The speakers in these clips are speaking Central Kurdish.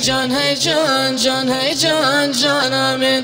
جان هەی جان جان هەی جان جانامن.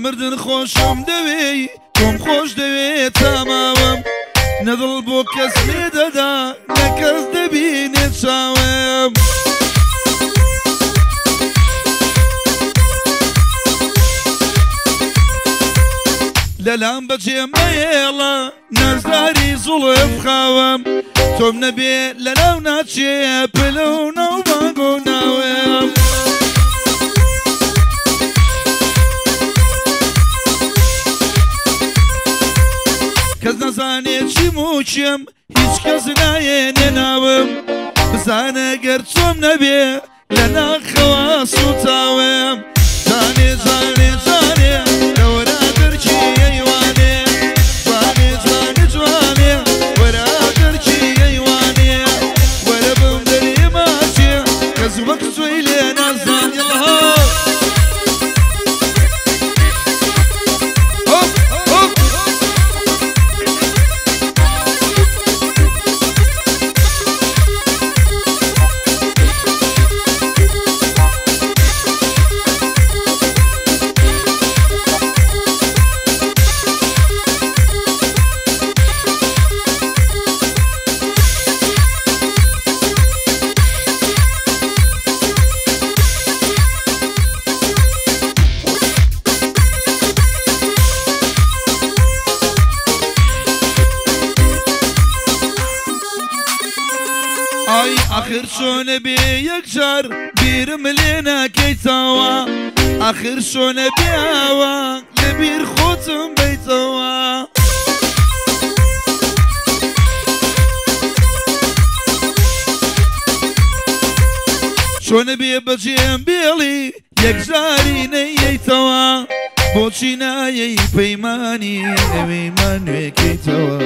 مردن خۆشم دەوێی تۆم خۆش دەوێت تاماوم نەدڵ بۆ کەس لێ دەدا نە کەس دەبینێت چاوم. لەلام بەجێ مەیێڵە نازداری زوڵف خاوم تۆم نەبێ لەناو ناچێ پلە و ناوبانگ و ناوم. کەس نەزانێ چیم و چیم هیچ کەس نایەنێ ناوم بزانە گەر چۆم نەبێ لە ناخەوە سوتاوم. جانێ جانێ جانێ لەوەرا دەرکی ئەیوانێ جوانێ جوانێ جوانێ وەرا دەرکی ئەیوانێ وەرە بم دەرێ ماچێ کەس وەک تۆی لێ نازانێ. آخر شۆنە بێ یەکجار بیرم لێ ناکەیتەوە آخر شۆنە بێوە لەبیر خۆتم بیتەوە. شۆنە بێ بەجێم بێڵی یەکجاری نەیەیتەوە بۆچی نایەی پەیمانی ئەوێمان نوێکەیتەوە.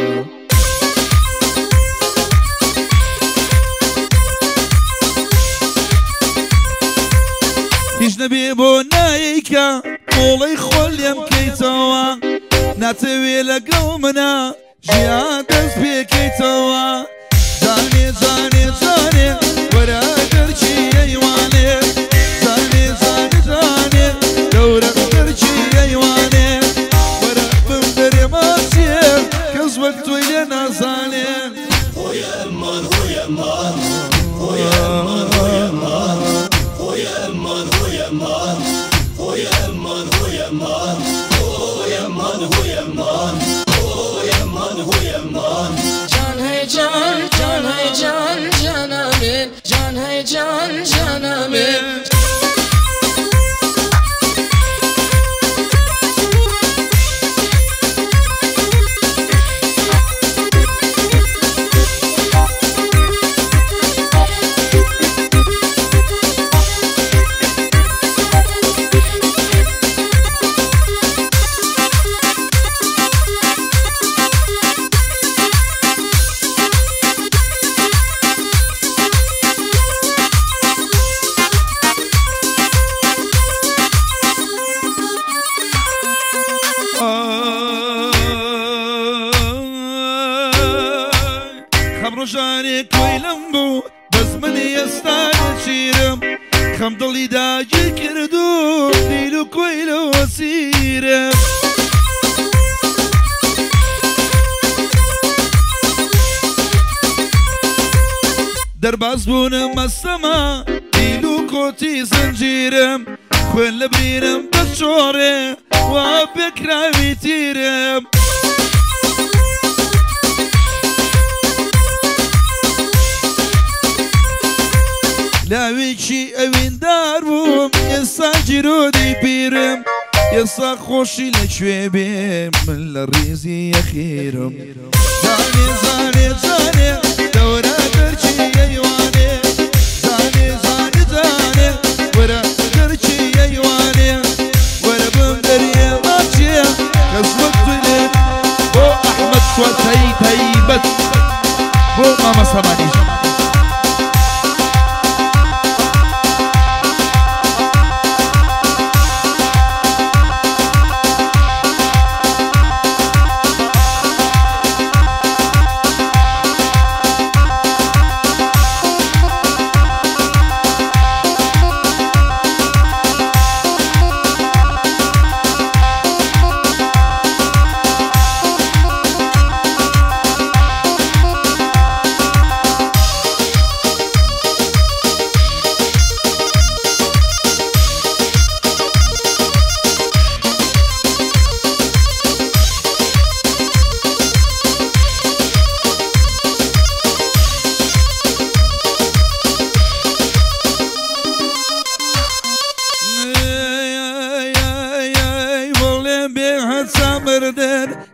هیچ نەبێ بۆ نایەیکە مۆڵەی خۆ لێم کەیتەوە ناتەوێ لەگەڵ منە ژیان دەست پێکەیتەوە. جانێ جانێ جانێ وەرە دەرکی ئەیوانێ جانێ جانێ جانێ گەورە دەرکی ئەیوانێ وەرە بم دەرێ ماچێ کەس وەک تۆی لێ نازانێ. هۆی ئەمان هۆی ئەمان هۆی ئەمان هۆی ئەمان هۆی ئەمان هۆی ئەمان هۆی ئەمان هۆی ئەمان هۆی ئەمان هۆی ئەمان هۆی ئەمان هۆی ئەمان. جان هەی جان جان هەی جان جانامن جان هەی جان جانامن. ڕۆژانێ کۆیلم بوو بەس من ئێستا نەچیرم خەم دڵی داگیر کردو دیل و کۆیلە وەسیرم. دەرباز بوونم مەسەمە دیل و کۆتی زنجیرم خوێن لە برینم دەچۆڕێ وا پێکراوی تیرم. لاوی گەنجێکی ئەویندار بووم ئێستا گیرۆدەی پیرم ئێستا خۆشی لەکوێ بێ من لە ڕیزی یەخیرم زانێ زانێ زانێ دەورە دەرچی ئەیوانێ زانێ زانێ زانێ وەرە دەرچی ئەیوانێ وەرە بم دەریێ ماچێ کەس وەک توی لێ بۆ ئەحمەد کۆتایی تایبەت بۆ مامەسەمانیش.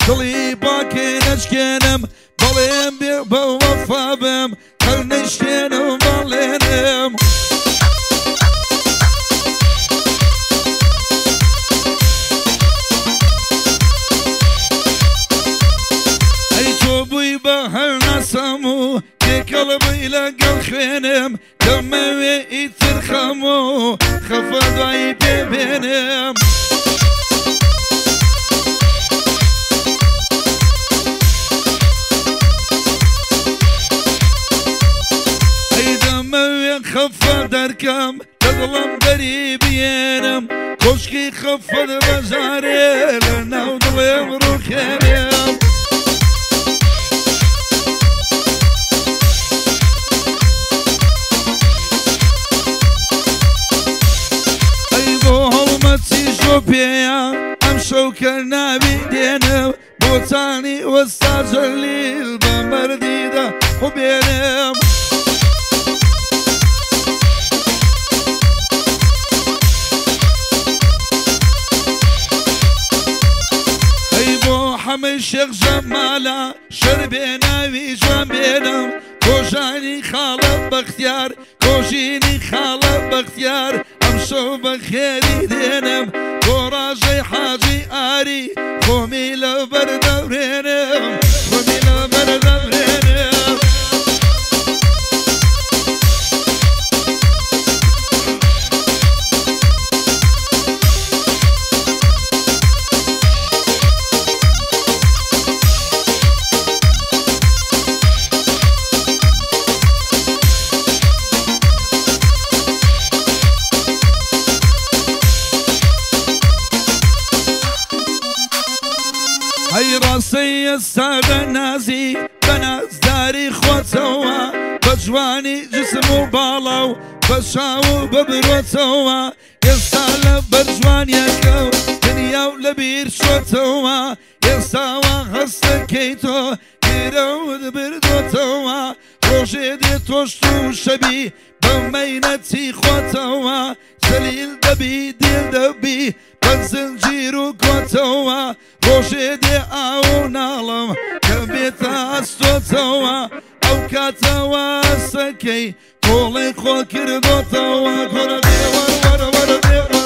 دڵی باکێ نەشکێنم بەڵێم بێ بە وەفا بم هەر نەشکێنم بەڵێنم. ئەی تۆ بووی بە هەر ناسەم و تێکەڵ بووی لەگەڵ خوێنم دەمەوێ ئیتر خەم و خەفە دوایی پێ بێنم. خەفە دەرکەم لە دڵم دەری بێنم کۆشکی خەفەت بەژارێ لە ناو دڵێم ڕووخێنم. ئەی بۆ هەڵمەتی ژۆ پێیە ئەم شەوکە ناوی دێنم بۆتانی وەستا جەلیل بە مەردیدا خۆبێنم. حەمەی شێخ جەمالە شەر بێناوی جوان بێنم کۆژانی خاڵە بەختیار کۆژینی خاڵە بەختیار ئەمشەو بە خێری دێنم بۆ ڕاژەی حاجی ئاری خۆمی لەبەر دەورێنم خۆمی لەبەر دەورێنم. ئەی ڕاستەی ئێستا دەنازی بە نازداری خۆتەوە بە جوانی جسم و باڵا و بە چاو و بە برۆتەوە ئێستا لە بەرجوانیەکە و دنیا و لەبیر چۆتەوە ئێستاوە هەستەکەی تۆ گیرەوت بردۆتەوە ڕۆژێ دێ تۆش تووشەبی بە مەینەتی خۆتەوە زەلیل دەبی دیل دەبی بە زنجیر و کۆتەوە ڕۆژێ دێ ئاو و ناڵم کە بێتە ئەستۆتەوە ئەو کاتەوە سەکەی کۆڵی خۆ کردۆتەوە. کۆرە بێ وەرە وەرە وەرە بێ.